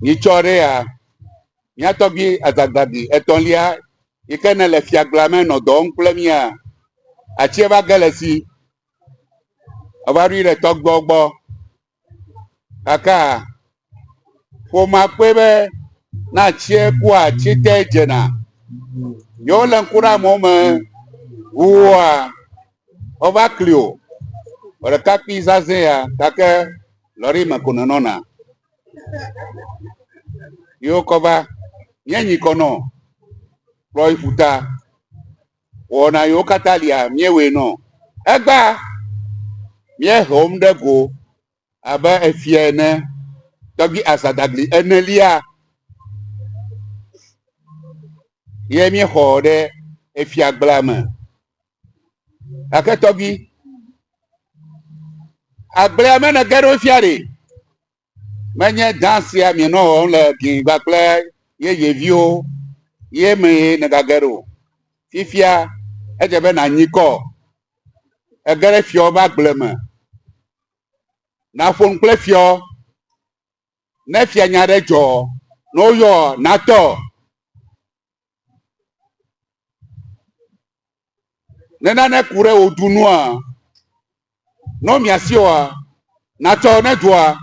Nyitsɔ ɖe ya, mía tɔgbui Azagbabi etɔ̃lia yi ke ne le fiagblea me nɔ dɔ wɔm kple mía, atsie va ge le esi. Eva ɖoe ɖe tɔgbuiawo gbɔ. Gakea ƒomea kpɔe be ne atsie kua, atsi te dzena. Ye wole ŋku ɖe amewo me ʋua, wova kli o. Ɖekakpui zazɛ̃ ya gake lɔri me ko nenɔna. Ye wokɔ va míenyi kɔ nɔ kplɔ yi ƒuta. Wɔna yiwo katã lia míewɔe nɔ. Egbea míehe wom ɖe go abe efia ene, tɔgbi azadagli enelia ye míexɔ ɖe efiagblea me. Gake tɔgbi, agblea me nège ɖo fia ɖe, menye dan sia mienɔ wɔm le gli kpakple yeyeviwo ye mee nègage ɖo. Fifia edze be nànyi kɔ. Ège ɖe fiɔ ƒe agble me. Nàƒo nu kple fiɔ. Ne fia nya ɖe dzɔ, ne woyɔ nàtɔ. Ne nane ku ɖe wò du nua, ne womia asi oa, nàtsɔ ne dua.